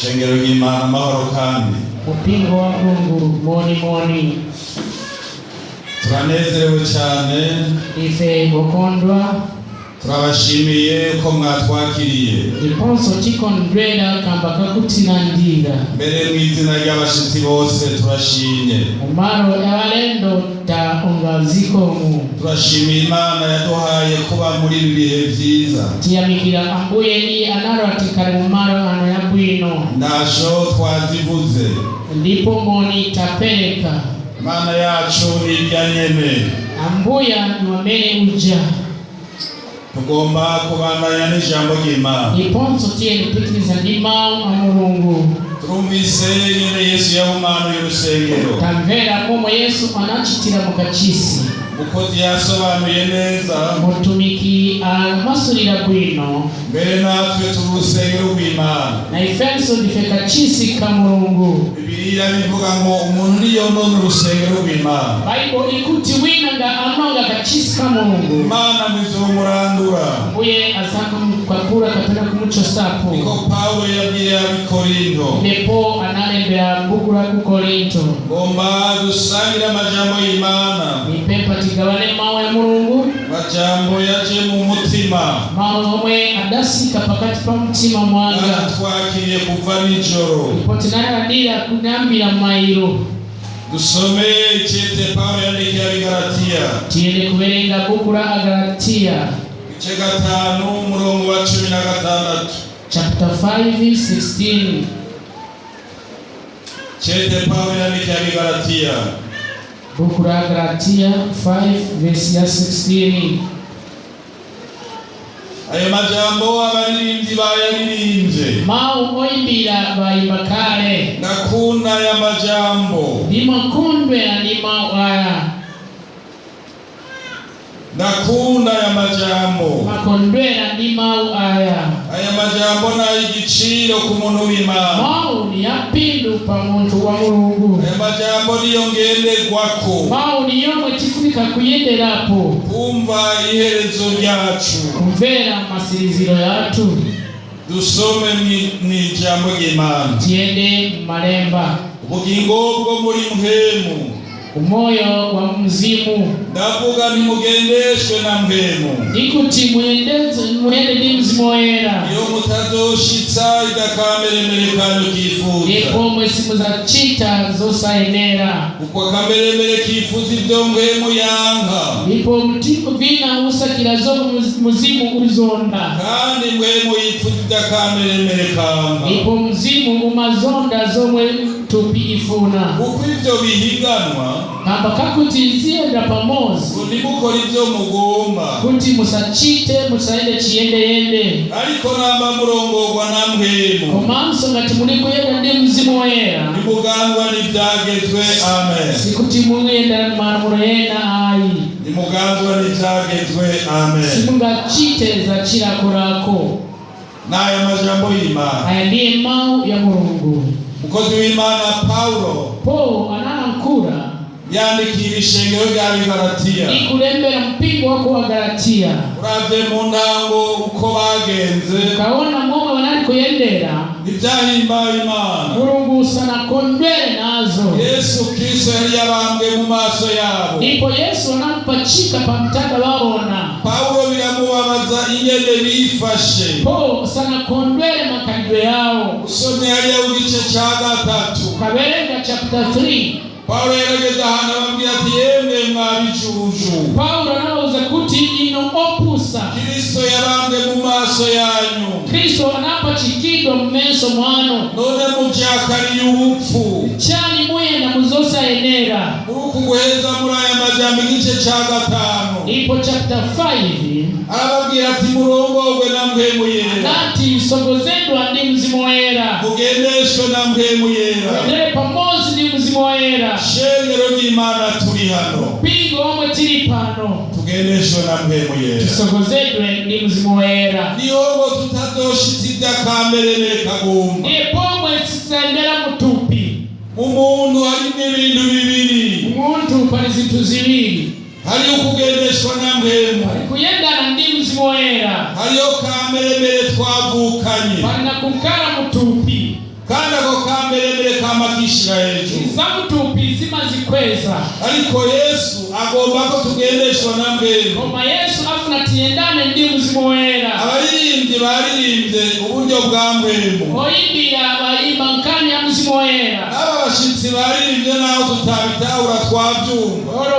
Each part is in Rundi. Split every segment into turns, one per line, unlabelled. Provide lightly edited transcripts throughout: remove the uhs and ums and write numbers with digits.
Shengero ry'Imana, amahoro kandi.
Mpingo wa Mulungu, moni moni.
Turanezerewe cyane.
Ife okondwa.
Turabashimiye ko mwatwakiriye.
Ndiponso tikondwera kamba kakutilandira.
Mbere mu izina ry'abashitsi bose turashimye.
Mumalo ya balendo taonga zikomo.
Turashimiye Imana yaduhaye kuba muri ibi bihe byiza.
Tiyamikira Ambuye iye analo tikali mumalo ano ya bwino.
Ndasho twazivuze.
Ndipo moni tapereka.
Imana yacu ni irya nyene.
Ambuya ni wamene uja.
Tugomba kubandanya n'ijambo ry'Imana.
Ndiponso tiye kupitiriza ndi mawu a Mulungu.
Turumvise nyene Yesu yahumanuye urusengero.
Tamvera momwe Yesu anachitira mukachisi.
Umukozi yasobanuye neza.
Mutumiki amasulira bwino.
Mbere natwe turi urusengero rw'Imana.
Na ifenso ndife kachisi ka Mulungu.
Bibiliya bivuga ngo umuntu niyonona urusengero rw'Imana,
Baibo ikuti wina nga anonga kachisi ka Mulungu,
Imana mwizomurandura.
Mbuye azakumkwapula kapena kumuchosapo.
Niko Pawulo yabwiye Abikorinto.
Ndipo analembera buku la ku Korinto.
Ngomba dusangire amajambo y'Imana.
Nipempa tigawane mawu ya Mulungu.
Amajambo yaje mu mutima.
Mawu omwe adasika pakati pa mtima mwanga.
Twakiriye kuva nijoro.
Ndipo tinalandira kuyambira mailo.
Dusome icete Pawulo yandikiye Abigalatiya.
Tiyende kuwerenga buku la Agalatiya.
Igice 5, umurongo wa 16.
Chapter 5 16.
Cete Pawulo yandikiye Abigalatiya.
Buku la Galatiya 5 verse ya 16.
Ayo majambo abaririmbyi bayaririmbye.
Mawu oyimbira bayimba kale.
Ndakunda aya majambo.
Ndimakondwera ndi mawu aya.
Ndakunda aya majambo.
Makondwera ndi mawu aya.
Aya majambo ni ay'igiciro ku muntu w'Imana.
Mawu ni yapindu pa munthu wa Mulungu.
Aya majambo niyo ngenderwako.
Mawu ni yomwe tifunika kuyenderapo.
Kumva iherezo ryacu.
Kumvera masiriziro yathu.
Dusome mw'ijambo ry'Imana.
Tiyende mumalemba.
Ubugingo bwo muri mpwemu.
Umoyo wa mzimu.
Ndavuga ntimugendeshwe na mpwemu,
Ndikuti muyende ndi Mzimu Woyera,
iyo mutazoshitsa idakamberemere kanyu kifuza.
Ndipo mwe simuzacita zosayenera.
Kuko akamberemere kifuza ibyo mpwemu yanka,
Ndipo mtima vina usakira zo muzimu uzonda,
kandi mpwemu yifuza idakamberemere kanka,
ndipo mzimu umazonda zomwe thupi ifuna,
kuko ivyo bihiganwa,
kamba kakuti ziyenda pamozi,
ngo ntimukore ivyo mugomba.
Kuti musachite musayende chiyendeyende.
Ariko namba murongorwa na mpwemu,
Komanso ngati muli kuyenda ndi Mzimu Woyera,
ntimugangwa n'ivyagezwe. Amen.
Sikuti muyenda malamulo ena ayi.
Ntimugangwa n'ivyagezwe. Amen.
Simungachite za chilakolako.
N'aya majambo y'Imana.
Aya ndiye mawu ya Mulungu.
Umukozi w'Imana Pawulo
Paul analankhula
yandikira ishengero ry'Abigalatiya.
Ikulembera mpingo wako wa Galatiya.
Uravye mu ntango uko bagenze,
Ukaona momwe wanali kuyendera,
ntivyahimbaye Imana.
Mulungu sanakondwere nazo.
Yesu Kristo yari yabambwe mu maso yabo.
Ndipo Yesu anampachika pa mtanda waona.
Pawulo biramubabaza ingene bifashe.
Paul sanakondwere makhalidwe yawo.
Usomye hariya mu gice ca 3,
Ukawerenga chapter 3,
Pawulo yarageze ahantu ababwira ati: "Yemwe mwabijuju,
Paulo anawuza kuti ino opusa,
Kristo yabambwe mu maso yanyu,
Kristo anapachikidwa mmenso mwanu,
none muvyakariye ubupfu."
Chani muyenda muzosayenera?
Muri uku guheza muri aya majambo igice ca 5,
Ndipo chapter 5,
arababwira ati: "Murongorwe na Mpwemu Yera,
anati sogozedwa ndi Mzimu Woyera,
mugendeshwe na Mpwemu Yera."
Muyendere pamodzi ndi Mzimu Woyera.
Shengero ry'Imana, turi hano,
Mpingo omwe tili pano,
tugendeshwe na Mpwemu Yera,
tisogozedwe ndi Mzimu Woyera,
niho ngo tutazoshitsa ivy'akamberemere kagomba.
Ndiye pomwe sisayendera mutupi.
Mu muntu harimo ibintu bibiri.
Munthu pali zinthu ziwiri.
Hariho ukugendeshwa na mpwemu,
Kuyendana ndi Mzimu Woyera,
hariho kamberemere twavukanye.
Pali na kukhala mutupi.
Kandi ako kamberembere kama kishira hejuru.
Zamutupi zimazikweza.
Ariko Yesu agomba ko tugendeshwa na Mpwemu.
Koma Yesu afuna tiyendane ndi Mzimu Woyera.
Abaririmbyi baririmbye uburyo bwa Mpwemu.
Oyimbira bayimba nkani ya Mzimu Woyera.
N'aba bashitsi baririmbye, naho tutabitahura twabyumva.
Oro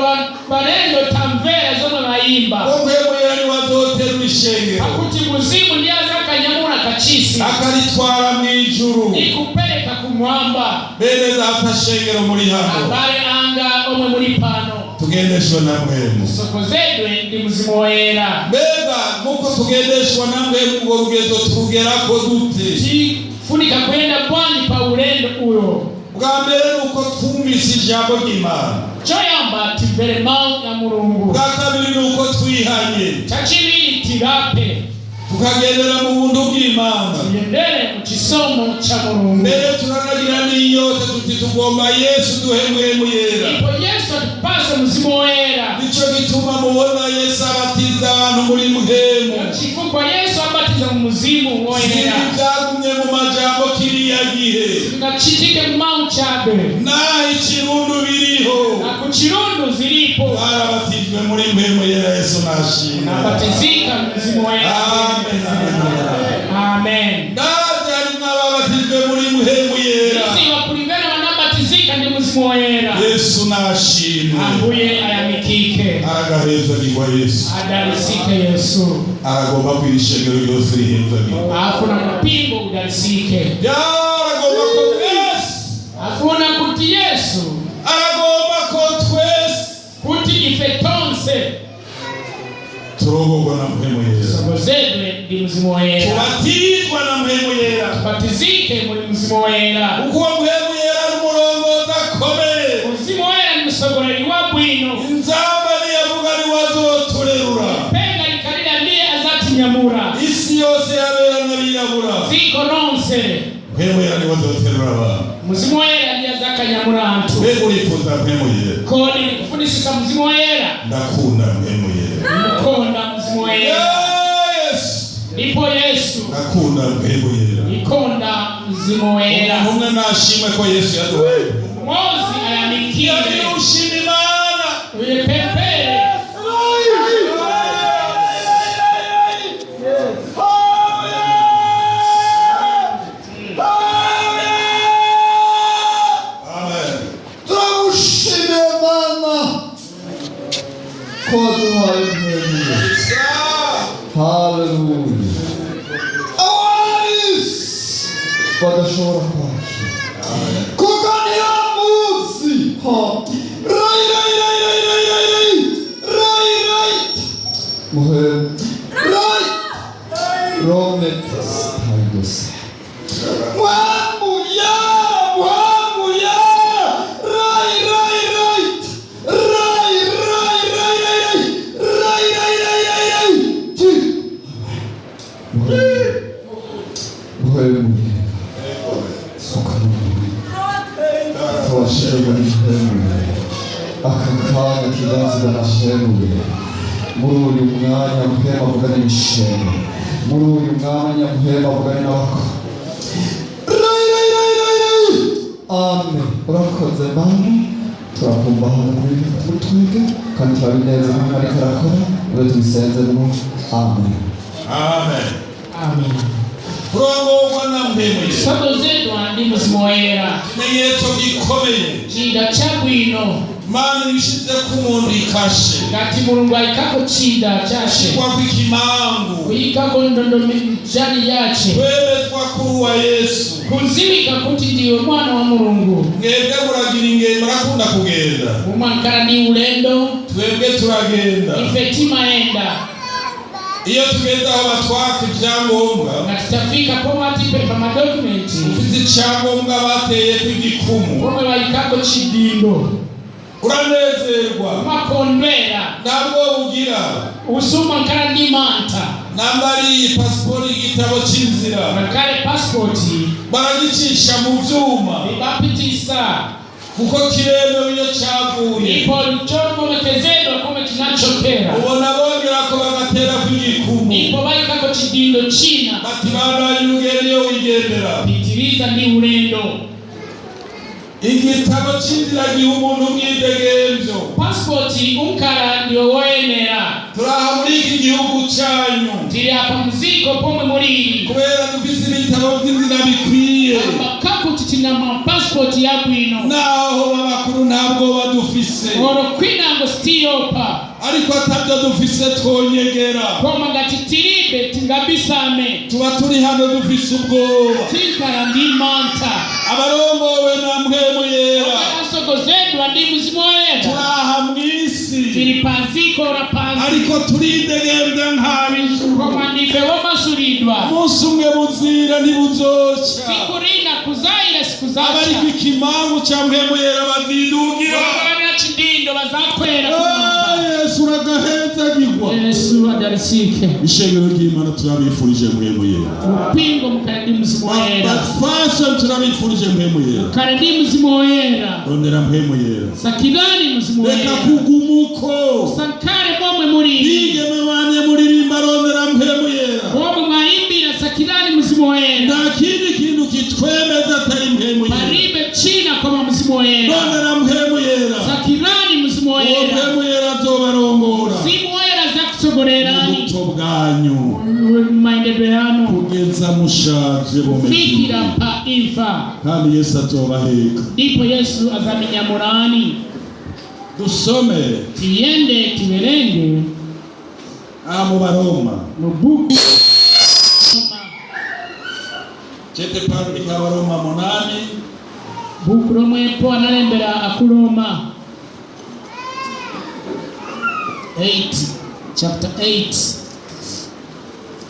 balendo tamvera zomwe bayimba.
Ko Mpwemu Yera niwe azoterura ishengero,
pakuti Muzimu ndiye azakanyamula kachisi,
akaritwara mu ijuru.
Ikupereka kumwamba.
Bene Data, shengero muri hano,
Abale anga omwe muli pano,
tugendeshwe na Mpwemu.
Sokozedwe ndi Mzimu Woyera.
Mbega nk'uko tugendeshwa na Mpwemu, ubwo rugendo turugerako dute?
Tifunika kuyenda bwanji pa ulendo uyo?
Bwa mbere ni uko twumvise ijambo ry'Imana.
Choyamba timvere mawu ya Mulungu.
Bwa kabiri ni uko twihanye,
Chachiviri tilape,
tukagendera mu buntu bw'Imana.
Tiyendere mu chisomo cha Mulungu.
Mbere turanagira n'inyota tuti tugomba Yesu duhe Mpwemu Yera.
Ndipo Yesu atupase Mzimu Woyera.
Nico gituma mubona Yesu abatiza abantu muri Mpwemu.
Chifukwa Yesu abatiza mu Muzimu Woyera.
Sibi byagumye mu majambo kiriya gihe.
Singachitike mu mawu chabe.
Naho ikirundi biriho,
Na ku Chirundu zilipo.
barabatijwe muri Mpwemu Yera. Yesu nashimwe.
Nabatizika mu Mzimu Woyera.
Amen, amen.
Amen.
Ndazi harimwo ababatijwe muri Mpwemu Yera.
Isi wakulingana wanabatizika ndi Mzimu Woyera.
Yesu nashimwe.
Ambuye ayamikike.
Aragahezagirwa Yesu.
Adalisike Yesu.
Aragomba ko iri shengero ryose rihezagirwa.
Afuna mpingo udalisike.
Yaragomba ko twese,
Afuna kuti Yesu,
aragomba ko twese
kuti ife tonse
turongorwa na Mpwemu Yera,
tusogozedwe ndi Mzimu Woyera,
tubatizwa na Mpwemu Yera,
tubatizike muli Mzimu Woyera.
Kuko uwo Mpwemu Yera ari umurongozi akomeye.
Mzimu Woyera ni msogoleri wa bwino.
Inzamba niyavuga niwe azoturerura.
Penga likalira ndiye azatinyamura.
Isi yose yabera n'abirabura,
Ziko nonse,
Mpwemu Yera niwe azoterura abantu.
Mzimu Woyera ndiye azakanyamura anthu.
Mbega urifuza Mpwemu Yera?
Kodi nikufundisisa Mzimu Woyera?
Ndakunda Mpwemu Yera.
Mukonda Mzimu Woyera.
Yesu.
Ndipo Yesu.
Ndakunda Mpwemu Yera.
Ikonda Mzimu Woyera.
Umuntu umwe nashimwe ko Yesu yaduhaye.
Mozi ayamikire.
Yagira ushima Imana.
Uyepepere.
Amen.
Turagushimiye Mana ko waduhaye Mpwemu. Haleluya. Abarisi badashobora kwakira kuko niyo munsi ha rai rai rai rai rai rai rai rai rai muhe rai rometes tangos Mpwemu Yera, Mpwemu Yera, rai rai rai rai rai rai rai rai rai rai rai rai ti Mpwemu Yera, suka n'umuriro tubashije muri Mpwemu Yera. Aka kanya kibanzira na Mpwemu Yera. Muri uyu mwanya Mpwemu avugane n'ishema, muri uyu mwanya Mpwemu avugane n'abakora. Rai rai rai rai rai. Amen. Urakoze Mana, turakumva hano muri twebwe kandi turabinezeza nk'uko ariko arakora ube tubisenzemo. Amen.
Amen.
Amen.
Kurongorwa na Mpwemu Yera,
Sogozedwa ndi Mzimu Woyera,
ikimenyetso gikomeye.
Chida chabwino.
Imana ibishize ku muntu ikashe,
Ngati Mulungu ayikako chida chashe,
kwa kw'ikimangu,
kuyikako ndondomejani yache,
kwemezwa kuri uwa Yesu,
kuzimika kuti ndiwe mwana wa Mulungu.
Mwebwe muragira ingendo, murakunda kugenda.
Mumankala ndi ulendo.
Twebwe turagenda.
Ife timayenda.
Iyo tugeze aho batwaka ibyangombwa,
Ngati tafika pomwe atipepa madokumenti,
ufite icyangombwa bateyeko igikumu,
pomwe bayikako chidindo,
uranezerwa.
Umakondwera.
Ntabwo bugira.
Usumankala ndi manta.
Namba ari iyi pasiporo, igitabo cy'inzira,
Ngakhale pasipoti,
baragicisha mu byuma,
ibapitisa,
kuko kiremewe iyo cyavuye.
Ndipo chovomekezedwa komwe chinachokera.
Ubona bongera ko bagatera ku igikumu,
Ndipo bayikako chidindo china.
Bati bandanye urugendo iyo wigendera.
Piti. Pitiriza ndi ulendo.
Igitabo c'inzira giha umuntu umwidegemvyo.
Pasipoti unkhala ndiwe woyenera.
Turaha muri iki gihugu canyu
Tili apa mziko pomwe mulili
kubera dufise ibitabo vy'inzira bikwiye.
Kakuti tina mapasipoti yabwino.
Naho babakuru ntabwo badufise,
Olo kwinango sitiyopa,
ariko atabyo dufise twonyegera.
Koma ngati tilibe tingabisame.
Tuba turi hano dufise ubwoba.
Tinkhala ndi mantha.
Abarongowe na Mpwemu Yera,
Asogozedwa ndi Mzimu Woyera,
turaha mw'isi,
tili panziko la pansi,
ariko turidegembya nk'ab'ijuru.
Koma ndife womasulidwa.
Umunsi umwe buzira ntibuzoca,
Siku lina kuzayira sikuzacha,
abariko ikimangu ca Mpwemu Yera bazidugira.
Wakwana chidindo bazakwera.
Ah, Yesu uragahezagirwa.
Yesu adalisike.
Ishengero ry'Imana, turabifurije Mpwemu Yera.
Mpingo, mukale ndi Mzimu Woyera.
Bafashe, turabifurije Mpwemu Yera.
Mukale ndi Mzimu Woyera.
Rondera Mpwemu Yera.
Sakirani Mzimu
Reka
Woyera.
kugumuko.
Sankale momwe muli.
Bigeme bamye muririmba, rondera Mpwemu Yera.
Momwe mwayimbira, sakirani Mzimu Woyera.
Nta kindi kintu kitwemeza atari Mpwemu Yera.
Palibe china koma Mzimu Woyera.
Rondera Mpwemu Yera.
Sakirani Mzimu
Uwo
Woyera.
Mpwemu Yera azobarongora
Mzimu Woyera zakusogolerani
ubuto bwanyu
mayendedwe yanu
kugeza mushaje
kufikira
bumeze,
pa imfa.
kandi Yesu azobaheka.
Ndipo Yesu azaminyamulani.
Dusome
Tiyende tiwerenge
aha mu Baroma,
mu buku
cete Pawulo ry'Abaroma 8.
Buku lomwepo analembera Akuroma 8, chapter 8.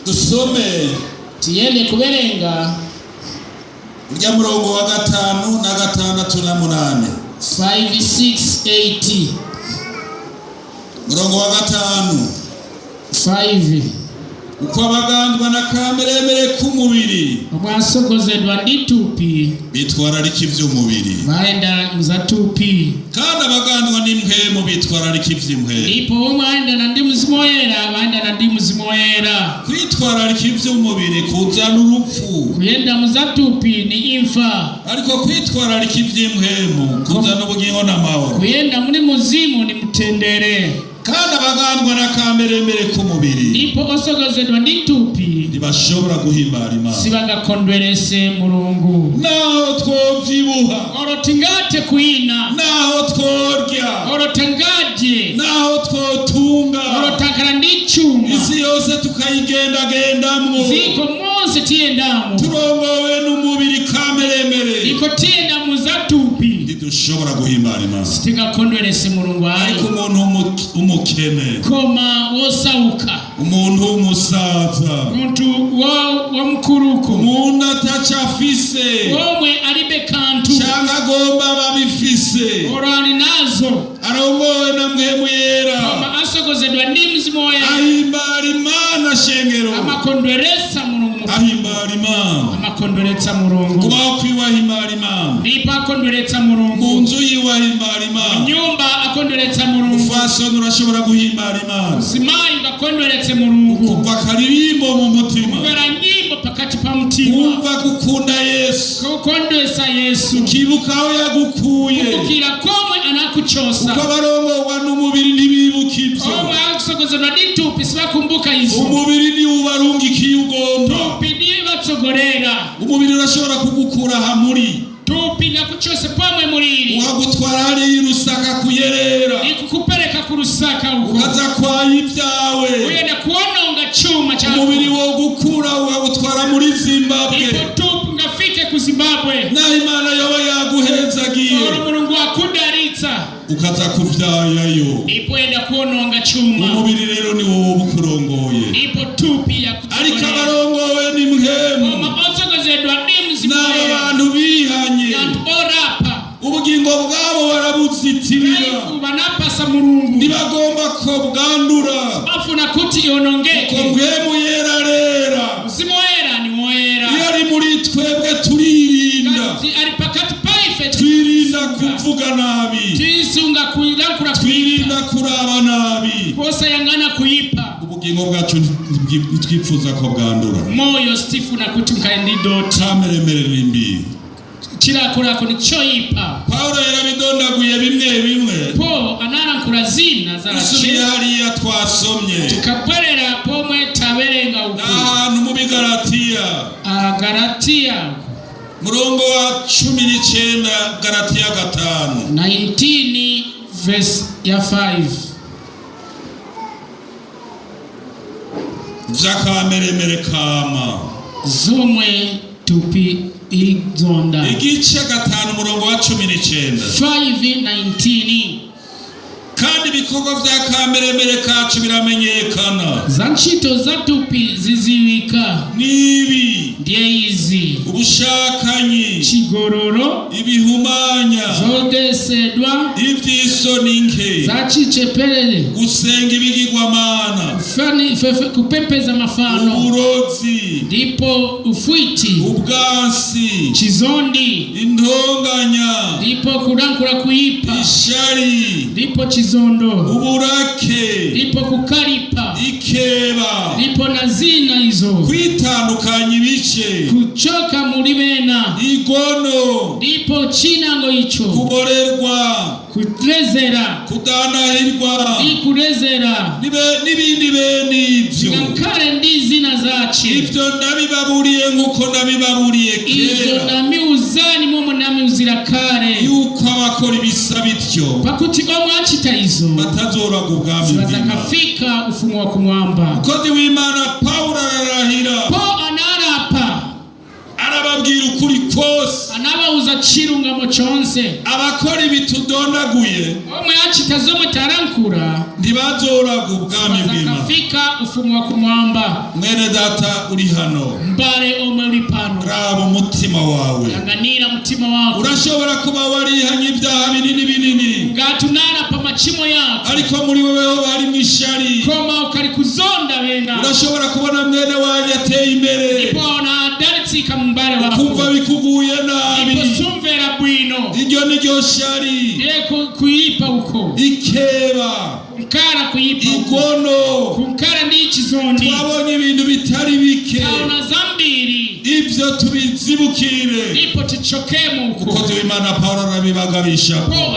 Dusome
Tiyende kuwerenga
urya murongo wa 5 na 6 na 8.
5 6 8.
Murongo wa 5.
5.
Uko abagandwa na kameremere k'umubiri
Omwasogozedwa ndi tupi
bitwararika ivy'umubiri,
vaenda mzatupi,
kandi abagandwa n'impwemu bitwararika ivy'impwemu.
Ndipo omwe ayendana ndi Mzimu Woyera vaendana ndi Mzimu Woyera.
Kwitwararika ivy'umubiri kuzana urupfu,
Kuyenda muzatupi ni imfa,
ariko kwitwararika ivy'impwemu kuzana ubugingo n'amahoro.
Kuyenda muli muzimu ni mtendere.
Kandi abagandwa na kameremere k'umubiri
Ndipo osogozedwa ndi tupi
ntibashobora guhimbara Imana.
sibangakondwerese Mulungu.
Naho twovyibuha,
Olo tingate kuina,
naho tworya,
olo tangadye,
naho twotunga,
olo tankhala ndi chuma,
isi yose tukayigendagendamwo,
ziko monse tiyendamo,
turongowe n'umubiri kameremere,
iko tiyenda muzatupi,
ntidushobora guhimbara Imana.
tingakondwerese Mulungu ayi.
Ariko umuntu w'umukene,
Koma wosauka,
umuntu w'umusaza,
munthu wa mkuluko,
umuntu atacafise,
omwe alibe kanthu,
cyangwa agomba babifise,
olo ali nazo,
arongowe na Mpwemu Yera,
koma asogozedwa ndi Mzimu Woyera,
ahimbara Imana, shengero.
Amakondweretsa Mulungu.
Ahimbara Imana.
Amakondweretsa Mulungu.
Kubaho kwiwe ahimbara Imana.
Ndipo akondweretsa
Mu
Mulungu.
nzu yiwe ahimbara Imana.
Nyumba akondweretsa Mulungu.
Mufasoni, urashobora guhimbara Imana
Simayi ngakondweretse Mulungu
kuva akaririmbo mu mutima,
kumvera nyimbo pakati pa mtima,
kumva gukunda Yesu,
kukondwesa Yesu,
ukibuka aho yagukuye,
kumbukira komwe anakuchosa.
kuko abarongorwa n'umubiri ntibibuka ibyo.
Omwe akusogozedwa ndi tupi sibakumbuka izo.
Umubiri niwo ubarungikiye ugomba.
Tupi ndiye batsogolera.
Umubiri urashobora kugukura aha muri,
Tupi ngakuchose pomwe mulili,
ukagutwara hariya i Rusaka kuyerera,
ikukupereka ku Lusaka uko,
ukaza kwaya ibyawe.
uyenda kuononga chuma chako.
Umubiri wo gukura ukagutwara muri Zimbabwe,
Ipo tupi ngafike ku Zimbabwe,
naho Imana yoba yaguhezagiye,
olo Mulungu akudalitsa,
ukaza kubyayayo.
Ndipo yenda kuononga chuma.
Umubiri rero ni wowe uba ukurongoye,
Ndipo tupi
ariko
yakutsogolera.
abarongowe ni Mpwemu,
Koma otsogozedwa ndi Mzimu
n'aba
Woyera,
bantu bihanye,
anthu orapa,
ubugingo bwabo barabuzitirira,
kaifu banapasa Mulungu,
ntibagomba ko bwandura,
bafuna kuti
ko
ionongeke.
Mpwemu Yera rera.
Mzimu Woyera ni woyera.
Iyo ari muri twebwe turirinda,
Kati ali pakati paife,
twirinda kuvuga nabi,
tisunga kulankhula,
twirinda kuraba nabi.
kosayang'ana kuyipa.
Ubugingo Ubugingo bwacu ntitwifuza ko bwandura.
Moyo sitifuna kuti mukale ndi doti.
Cameremere ni mbi.
Chilakolako ni choyipa.
Pawulo yarabidondaguye bimwe bimwe.
Po analankhula zina
Usubiye
zace.
Hariya twasomye,
Tikabwerera pomwe tawerenga uku.
N'ahantu mu Bigaratiya,
Agalatiya.
Murongo wa 19, Garatiya 5.
19 verse ya 5.
Vy'akameremere kama.
Zomwe tupi izonda.
Igice 5, umurongo wa 19.
5:19.
Kandi ibikorwa vya kameremere kacu biramenyekana.
Za ntchito za tupi ziziwika.
Nibi:
Ndiye izi:
ubushakanyi,
chigololo,
ibihumanya,
zodesedwa,
ivy'isoni nke,
za chichepere,
gusenga ibigirwamana,
kupepeza mafano,
uburozi,
ndipo ufwiti,
ubwansi,
chizondi,
intonganya,
ndipo kulankhula kuyipa,
ishari,
ndipo chizondo,
uburake,
ndipo kukalipa,
ikeba,
ndipo na zina izo,
kwitandukanya ibice,
kuchoka mulibena,
igono,
ndipo chinango icho,
kuborerwa,
kulezera,
kudanahirwa,
ndi kulezera,
n'ibindi bene ivyo.
ngakhale ndi zina zace.
Ivyo ndabibaburiye nk'uko nabibaburiye
Izo
kera,
namiuzani momwe namiuzira kale,
yuko abakora ibisa bityo
pakuti omwe achita izo
batazoraga ubwami bw'Imana.
sibazakafika ufumu wa kumwamba.
Umukozi w'Imana Pawulo ararahira,
Po analapa,
arababwira ukuri kose.
Anabauza chilungamo chonse.
Abakora ibitudondaguye
Omwe achita zomwe talankhula
ntibazoraga ubwami bw'Imana.
sibazakafika ufumu wa kumwamba.
Mwene data uri hano,
Mbale omwe uli pano,
raba umutima wawe.
Yang'anira mtima wako.
Urashobora kuba warihanye ibyaha binini binini,
Ngati unalapa machimo yako,
ariko muri wewe ho harimo ishari.
Koma ukali kuzonda wena.
Urashobora kubona mwene wanjye ateye imbere,
Ndipo unadalitsika mumbale
ukumva
wako,
bikuguye nabi.
Ndipo sumvera bwino.
Iryo ni ryo shari.
Ndiye kuyipa uko.
Ikeba,
Kunkala kuyipa uko.
igono.
Kunkala ndi chizondi.
Twabonye ibintu bitari bike.
Taona zambiri.
Ibyo tubizibukire.
Ndipo tichokemo uko.
Umukozi w'Imana Pawulo arabibagabisha.
Po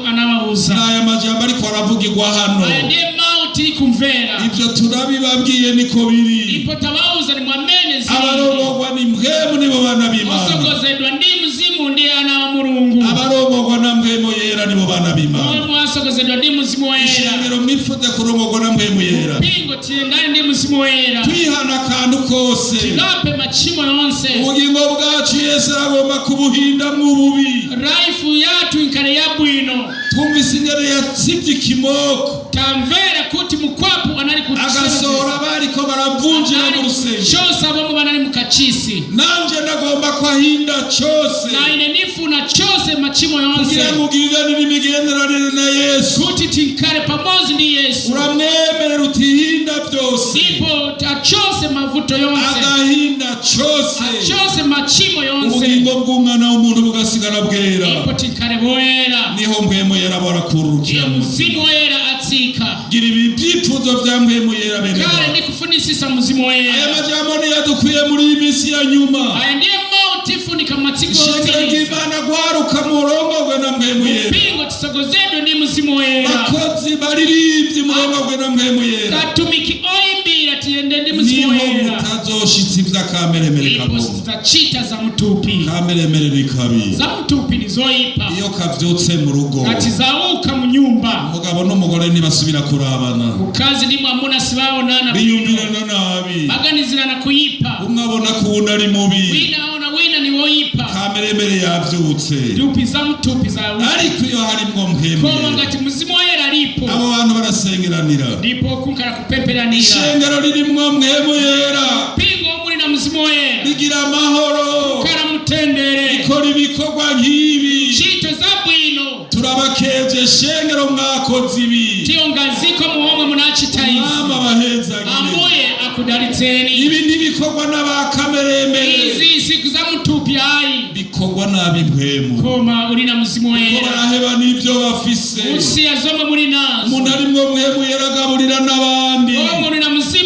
anawauza.
N'aya majambo ariko aravugirwa hano,
Aya ndiye mawu tili kumvera.
ibyo turabibabwiye niko biri.
Ndipo tabauza ni mwamene zili.
Abarongorwa ni mpwemu nibo bana b'Imana.
Osogozedwa ndi mzimu ndiye ana wa Mulungu.
Abarongorwa na mpwemu yera nibo bana b'Imana.
Omwe wasogozedwa ndi mzimu woyera.
Ishengero, mwifuze kurongorwa na mpwemu yera.
Mpingo, tiyendani ndi mzimu woyera.
Kwihana akantu kose.
Tilape machimo yonse.
Ubugingo bwacu Yesu aragomba kubuhindamwo ububi.
Raifu yathu inkale yabwino.
Twumvise ingene yatsivye ikimoko,
Tamvera kuti mukwapu anali
agasohora abariko baravunjira mu rusengero.
Chose abomwe banali mukachisi.
Nanje ndagomba ko ahinda cose,
Na ine nifuna chose machimo yonse,
kugira ngo ugiranire imigenderanire na Yesu.
Kuti tinkale pamodzi ndi Yesu.
Uramwemerera utihinda byose,
Ndipo achose mavuto yonse,
agahinda cose,
achose machimo yonse,
ubugingo bw'umwana w'umuntu bugasigara bwera.
Ndipo tinkale boyera.
Niho mpwemu yera
Ndiye
barakururukira.
mzimu woyera atsika.
Gira ibi byifuzo vya mpwemu yera, bene
Kale
data.
ndikufunisisa mzimu
Aya
woyera.
majambo niyo dukwiye muri iyi minsi ya nyuma.
Aya ndiye mawu tifunika matsiko
Ishengero
yonse.
ry'Imana, gwaruka, murongorwe na mpwemu yera.
Mpingo, tisogozedwe ndi mzimu woyera.
Bakozi baririmbyi, murongorwe na mpwemu yera.
Katumiki oyimbira, tiyende ndi mzimu
Niho
woyera.
mutazoshitsa ivy'akameremere
Ndipo
kagomba.
sitachita za mtupi.
Kameremere ni kabi.
Za mtupi ni zoyipa.
Iyo kavyutse mu rugo,
Kati zauka mu nyumba,
umugabo n'umugore ntibasubira kurabana,
mukazi ndi mwamuna sibaonana,
biyumvirana nabi.
Baganizirana kuyipa.
Umwe abona ko uwundi ari mubi.
Wina aona wina ni woyipa.
Kameremere yavyutse.
Tupi za mtupi zauka.
Ariko iyo harimwo mpwemu
Koma
yera,
ngati mzimu woyera alipo,
abo bantu barasengeranira.
Ndipo kunkala kupemperanira.
Ishengero ririmwo mpwemu yera
Mpingo muli na mzimu woyera
rigira amahoro,
kala mutendere,
rikora ibikorwa nk'ibi.
Ntchito zabwino.
Turabakeje shengero, mwakoze ibi.
Tiyongaziko muomwe munachita izi.
Mwama abahezagire.
Ambuye akudalitseni.
Ibi ntibikorwa n'abakameremere,
Izi siku za mtupi ayi,
bikorwa n'ab'impwemu,
Koma uli na mzimu
ko
woyera.
baraheba n'ibyo bafise.
Usiya zomwe muli nazo.
Umuntu arimwo mpwemu yera agaburira n'abandi.
Omwe uli na mzimu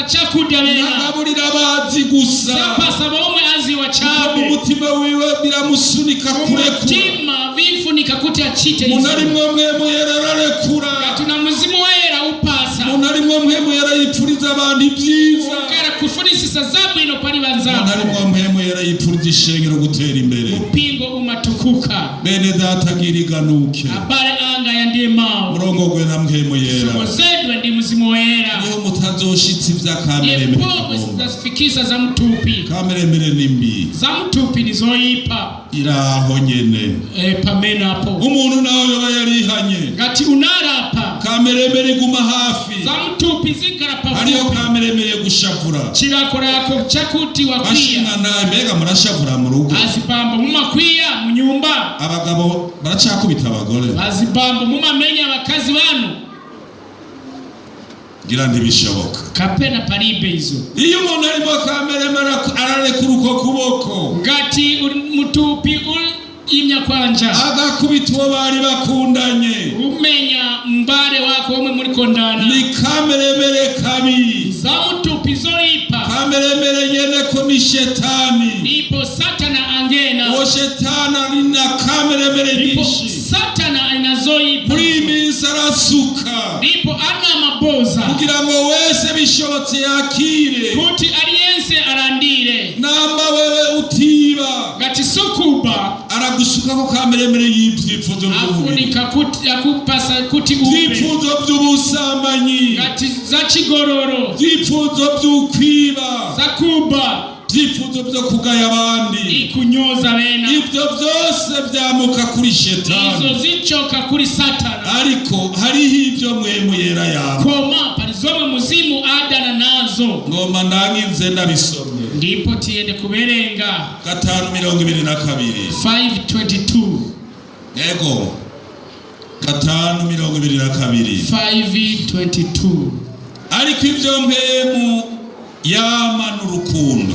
chakudya bena.
Ntagaburira abazi gusa.
Sapasa bomwe aziwa
Mu
chabe.
mutima wiwe biramusunika kurekura.
Mutima vifunika kuti achite
Umuntu
izo.
arimwo Mpwemu Yera ararekura.
Ngati na Mzimu Woyera upasa.
Umuntu arimwo Mpwemu Yera yipfuriza abantu ibyiza.
Ukara kufunisisa zabwino pali
Umuntu
banzako.
arimwo Mpwemu Yera yipfuriza ishengero gutera imbere.
Mpingo umatukuka.
Bene data, gira iganuke.
Abale anga yandiye mawu.
Murongogwe na Mpwemu Yera.
Sogozedwe ndi Mzimu Woyera.
Niho mutazoshitsa ibya kameremere.
Yepogo zitafikisa za mtupi.
Kameremere ni mbi.
Za mtupi ni zoyipa.
Iraho nyene.
E, pamene apo.
Umuntu nawe yoba yarihanye,
Ngati unarapa.
kameremere iguma hafi.
Za mtupi zikala
Hariyo
pafupi.
kameremere yo gushavura.
Chilakolako chakuti wakwiya.
Bashinga nawe, mbega murashavura mu rugo?
Azibambo, mumakwiya munyumba?
Abagabo baracakubita abagore?
Azibambo, mumamenya abakazi banu?
Ngira ntibishoboka.
Kapena palibe izo.
Iyo umuntu arimo kameremere ararekura uko kuboko,
Ngati uli mutupi imya kwanja,
agakubita uwo bari bakundanye.
Umenya mbale wako omwe mulikondana.
Ni kameremere kabi.
Za mutupi zoyipa.
Kameremere nyene ko ni shetani.
Ndipo Satana angena.
Uwo shetani ari na kameremere
Ndipo
nyinshi.
Satana anazoyipa.
Muri iyi minsi arasuka
Ndipo ana maboza
kugira ngo wese bishobotse yakire.
Kuti aliyense alandire.
Namba wewe utiba,
Ngati sukuba,
aragusukako kameremere y'ibyifuzo by'umubiri,
afunika kuti akupasa kuti ube.
ibyifuzo by'ubusambanyi,
Ngati za chigororo,
ibyifuzo by'ukwiba,
za kuba,
ibyifuzo byo kugaya abandi.
Ikunyoza bena.
Ibyo byose byamuka kuri shetani.
Izo zichoka kuri Satana.
Ariko hariho ibyo Mpwemu Yera yawe.
Koma pali zomwe Muzimu adana nazo.
Ngoma ndangize ndabisomye.
Ndipo tiyende kuberenga.
5:22.
522.
Yego, 5:22.
522.
Ariko ibyo Mpwemu yama n'urukundo.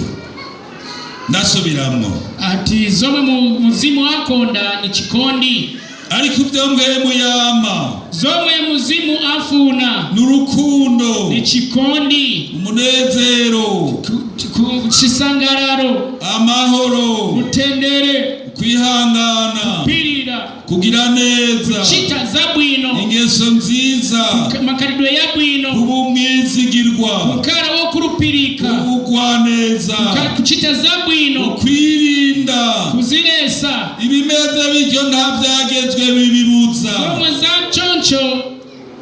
Ndasubiramwo.
Ati zomwe Muzimu akonda ni chikondi.
Ariko ibyo Mpwemu yama
Zomwe Muzimu afuna
n'urukundo,
ni chikondi,
umunezero,
chisangalalo,
amahoro,
mutendere,
kwihangana,
kupirira,
kugira neza,
chita zabwino,
ingeso nziza,
makalidwe yabwino,
kuba umwizigirwa,
kukala wokulupirika,
ubugwaneza,
kuchita zabwino,
ukwirinda.
Kuzilesa.
Ibimeze bityo nta byagezwe bibibuza.
Zomwe za choncho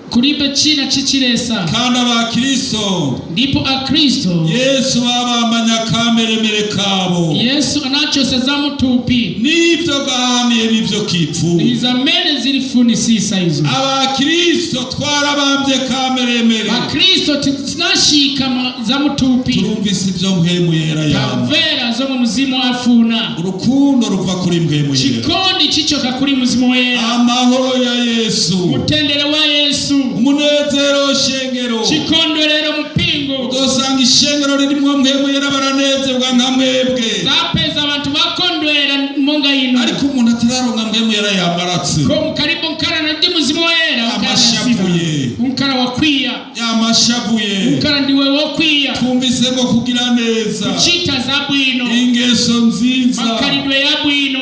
kulibe china chichilesa.
Kandi abakristo
Ndipo Akristo
Yesu babambanya akameremere kabo
Yesu anachosa za mutupi
n'ibyo gahamiye n'ibyo kipfu.
Izamene zilifunisisa izo.
Abakristo twarabambye kameremere.
Bakristo tinashika za mutupi.
Turumvise ibyo Mpwemu Yera yama.
Tamvera zomwe Muzimu afuna.
Urukundo ruva kuri Mpwemu Yera,
Chikondi chichoka kuri Muzimu Woyera,
amahoro ya Yesu,
mutendere wa Yesu,
umunezero shengero.
Chikondwerero mupingo.
Uzosanga ishengero ririmwo Mpwemu Yera baranezerwa nka mwebwe.
Zapeza abantu bakondwera monga ino.
Ariko umuntu atararonka Mpwemu Yera yamaratse,
Ko mukaribu nkala na ndi Muzimu Woyera.
Amashavuye.
Unkala wakwiya.
Yamashavuye.
Unkala ndiwe wokwiya.
Twumvise ngo kugira neza,
Chita zabwino,
ingeso nziza,
makalidwe yabwino,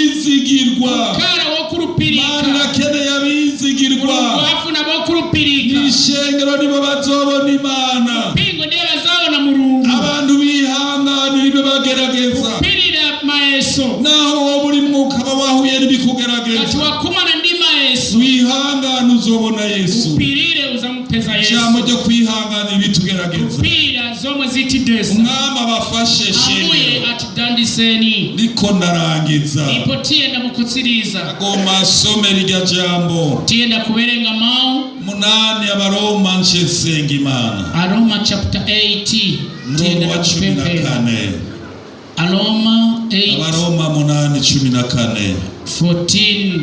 umwizigirwa.
Unkala
Mana
wokulupirika.
akeneye abizigirwa.
Mulungu afuna bokulupirika.
Ishengero nibo bazobona Imana.
Pingo ndiye bazaona Mulungu.
Abantu bihanganira ibyo bagerageza,
Kupirira maeso.
naho wowe uri mwuka aba wahuye
Kati
n'ibikugerageza,
wakumana ndi maeso,
wihangane uzobona Yesu.
Upirire uzamupeza
Ijambo
Yesu.
ryo kwihanganira ibitugerageza.
Kupirira zomwe zitidesa.
Umwami abafashe
Ambuye
shengero.
atidandiseni.
Ndiko ndarangiza.
Ipo tiyenda mukutsiriza.
Agomba asome rirya jambo.
Tiyenda kuwerenga mau.
8 Abaroma, nce nsenga Imana.
Aroma chapter 8.
Umurongo
Tiyenda
wa cumi na
kupempera.
kane.
Aroma 8
Abaroma 8:14.
14.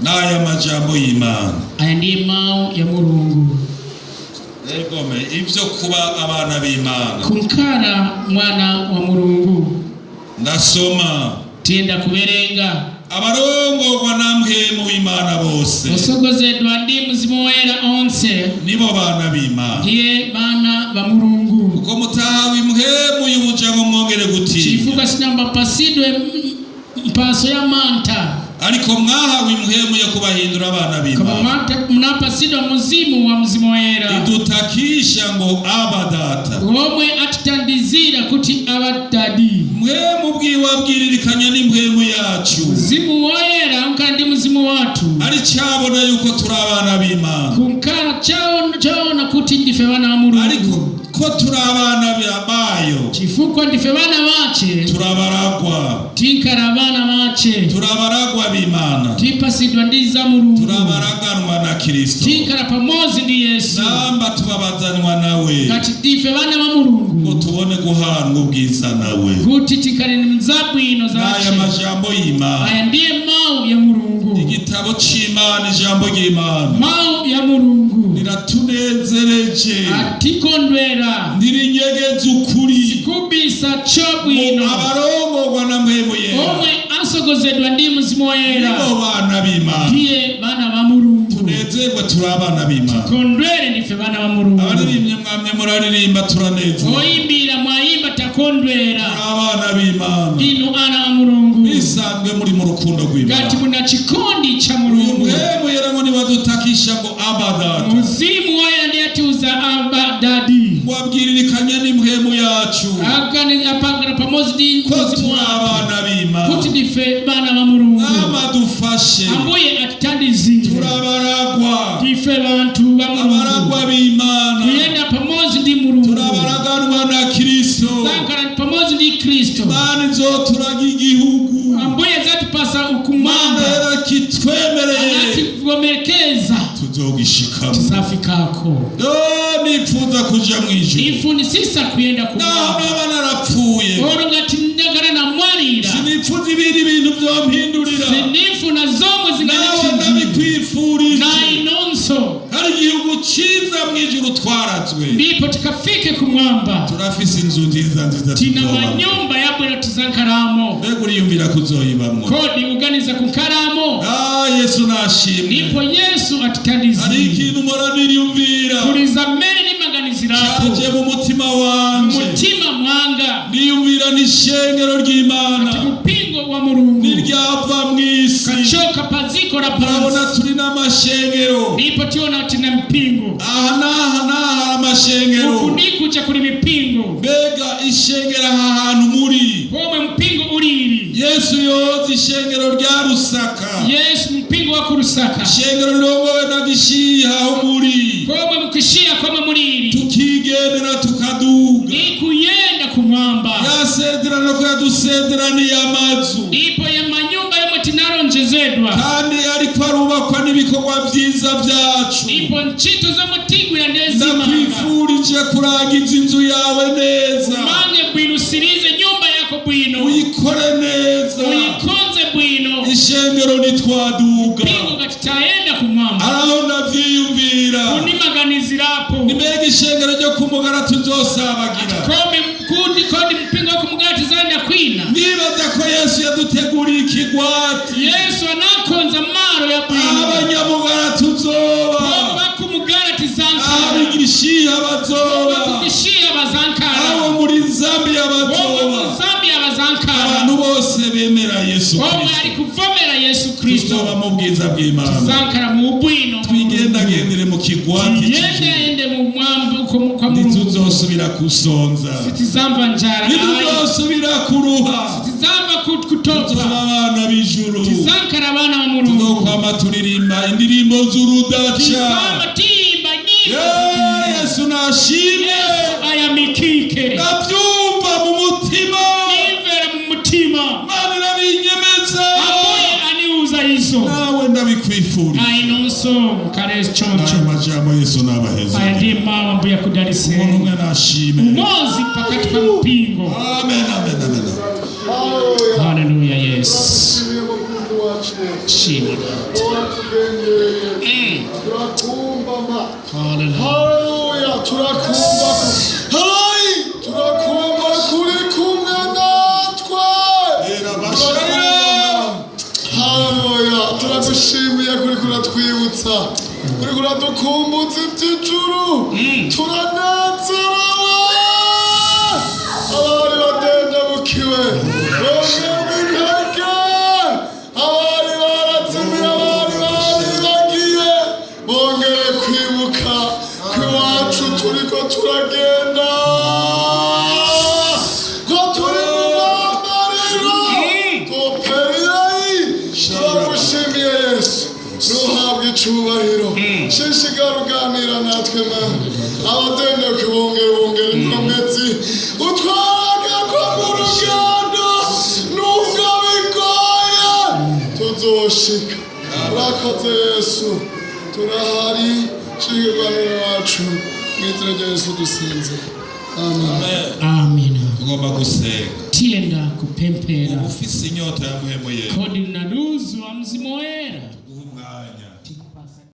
N'aya majambo y'Imana.
Aya ndiye mau ya Mulungu.
Egome ibyo kuba abana b'Imana.
Kunkala mwana wa Mulungu.
Ndasoma.
Tiyenda kuwerenga.
Abarongorwa na Mpwemu w'Imana bose
Osogozedwa ndi Mzimu Woyera onse
nibo bana b'Imana.
Ndiye bana ba Mulungu.
Kuko mutahawe impwemu y'ubuja ngo mwongere gutinya,
Chifukwa sinambapasidwe mpaso ya manta,
ariko mwahawe impwemu yo kubahindura abana
koma
b'Imana,
munapasidwa muzimu wa mzimu woyera,
idutakisha ngo: "Aba, Data."
Omwe atitandizira kuti abadadi.
Mpwemu bwiwe abwiririkanya n'impwemu yacu,
Mzimu woyera unkala ndi mzimu wathu,
ari cyabona yuko turi abana b'Imana.
Kunkala chaona kuti ndife vana va Mulungu.
Ariko ko turi abana bayo,
Chifukwa ndife vana vache,
turabaragwa.
Tinkala vana vache.
Turabaragwa b'Imana.
Tipasidwa ndi za Mulungu.
Turabaraganwa na Kristo.
Tinkala pamozi ndi Yesu.
Namba tubabazanwa nawe,
Ngati ndife vana va
ngo
Mulungu,
tubone guhanwa ubwiza nawe.
Kuti tikhale ni mzabwino
N'aya
zache.
majambo y'Imana.
Aya ndiye mawu ya Mulungu.
Igitabo c'Imana, ijambo ry'Imana,
Mawu ya Mulungu
riratunezereje.
Atikondwera.
Ntirinyegeza ukuri.
Kubisa chobwino.
Abarongorwa na Mpwemu Yera
Omwe asogozedwa ndi Mzimu Woyera
nibo bana b'Imana.
ndiye vana va Mulungu.
Tunezerwe, turi abana b'Imana.
Kondwere, ndife vana va Mulungu.
Abaririmbye mwamye muraririmba, turanezerwa.
Oyimbira mwayimba, takondwera.
Turi abana b'Imana.
Ndinu ana wa Mulungu.
Bisanzwe muri mu rukundo rw'Imana.
Ngati muna chikondi cha
Uyu
Mulungu.
Mpwemu Yera ngo nibadutakisha ngo: "Aba, Data."
Mzimu Woyera ndiye atiuza aba dadi.
Ngo abwiririkanye n'impwemu yacu
Akani apangana pamodzi ndi
ko
mzimu
turi
wathu
abana b'Imana.
kuti ndife vana va Mulungu.
Mwama dufashe.
Ambuye atitandizire.
Turabaragwa.
Ndife vanthu va Mulungu.
Abaragwa b'Imana.
Kuyenda pamodzi ndi Mulungu.
Turabaraganwa na Kristo.
Sankala pamodzi ndi Khristu.
Imana izoturaga igihugu.
Ambuye zatipasa
Imana
ukumwamba.
yarakitwemereye.
Anativomerekeza.
Tuzogishikamo.
Tizafikako.
Yo, nipfuza kuja mu ijuru.
Nifunisisa kuyenda
Naho
kumwamba.
naba narapfuye,
Oro ngati ndagala namwalira,
sinipfuza ibindi bintu vyompindurira.
Sinifuna zomwe
Nawe
zinganichinjira.
ndabikwifurije.
Na inonso.
Hari igihugu ciza mu ijuru twarazwe.
Ndipo tikafike kumwamba.
Turafise inzu nziza nziza
Tina
tuzobamwo.
manyumba yabwino tizankalamo.
Mbega uriyumvira kuzoyibamwo?
Kodi uganiza kunkalamo?
Ah, Yesu nashimwe.
Ndipo Yesu
Hari
atitandizire.
ikintu mpora niyumvira,
Kuliza mmene nimaganizirapo
caje mu mutima wanje.
Mutima mwanga.
Niyumvira n'ishengero ry'Imana
Mpingo wa Mulungu
niryava mw'isi.
Kachoka paziko la
Murabona
pansi.
turi n'amashengero.
Ndipo tiona tina mpingo.
Aha n'aha n'aha hari amashengero.
Ukunikucha kuli mipingo.
Mbega ishengero aha hantu muri,
Pomwe mpingo ulili,
Yesu yoza ishengero rya Rusaka,
Yesu mpingo wa ku Lusaka,
ishengero rirongowe na Gishiha aho muri,
komwe mukishiya komwe mulili,
tukigendera tukaduga,
nikuyenda kumwamba,
yasezerano ko yadusezeraniye amazu,
ndipo ya manyumba yomwe tinalonjezedwa,
kandi ariko arubakwa n'ibikorwa vyiza vyacu.
Ndipo ntchito zomwe tigwira ndezimanga.
Ndakwifurije kurangiza inzu yawe neza.
Umange bwino, usirize nyumba yako bwino.
Uyikore neza.
Uyikonze bwino.
Ishengero nitwaduga,
Mpingo ngati tayenda kumwamba,
araho ndavyiyumvira,
unimaganizirapo,
ni mbega ishengero ryo kumugara tuzosabagira.
Kome kundi kodi mpingo wa kumugala tizayenda kwina.
Nibaza ko Yesu yaduteguriye ikigwati,
Yesu anakonza malo ya bwino,
abanyamugara tuzoba,
bakumugala tizankala,
abigishiha bazoba,
bakukishiya bazankala,
abo muri Zambiya
bomwe
bazoba,
mu Zambia bazankala,
abantu bose bemera Yesu
bomwe
Kristo
ali kuvomera Yesu Kristo,
tuzoba mu bwiza bw'Imana.
Zankala mu ubwino.
Twigendagendere mu kigwati cy'ijuru.
Tiyende mu mwambo kwa Mulungu.
Ntituzosubira kusonza,
Tizamva njala ayi.
ntituzosubira kuruha,
Tizamva kutopa.
tuzoba abana b'ijuru.
Tizankala abana ba Mulungu.
Tuzokwama turirimba indirimbo z'urudaca.
Tizamba tiyimba nyimbo.
Yeah, Yesu nashimwe.
Yesu ayamikike.
Ndabyumva mu mutima.
Nimvera mu mutima.
Mana irabinyemeza.
Ambuye aniuza izo.
Nawe ndabikwifurije.
Ainonso mukale choncho.
N'ayo majambo Yesu n'abaheza.
Aya ndiye mawu ambuye
Umuntu
akudaliseni.
umwe nashime.
Umozi pakati pa mpingo.
Amen, amen, amen.
Haleluya.
Haleluya, Yesu.
Turagushimiye mukunzi wacu Yesu.
Shimwe.
Waratugendereye. Turakumva ma.
Haleluya.
Haleluya. Turakumva. Haleluya. Turakumva kuri kumwe natwe.
Era bashaya.
Haleluya. Turagushimiye kuri kuratwibutsa. Uriko uradukumbuza iby'ijuru. Turanezerewe. Abari badendebukiwe bongerwa intege, abari barazimiye, abari baribagiye bongeye kwibuka ko iwacu turiko turagenda, ko turi mu mwambariro toperiyayi. Turagushimiye Yesu, ntuhabwe icubahiro. Shishikara uganira natwe Mana, abadendebuke bongere bongere inkomezi, utwarage ko mu rugendo nubwo bigoye tuzoshika. Urakoze Yesu, turahari shigirwaniro wacu. Mu izina rya Yesu dusinze, amen.
Amina.
Tugomba gusenga.
Tiyenda kupempera.
Ufise inyota ya Mpwemu Yera.
Kodi unaluzu wa Mzimu Woyera.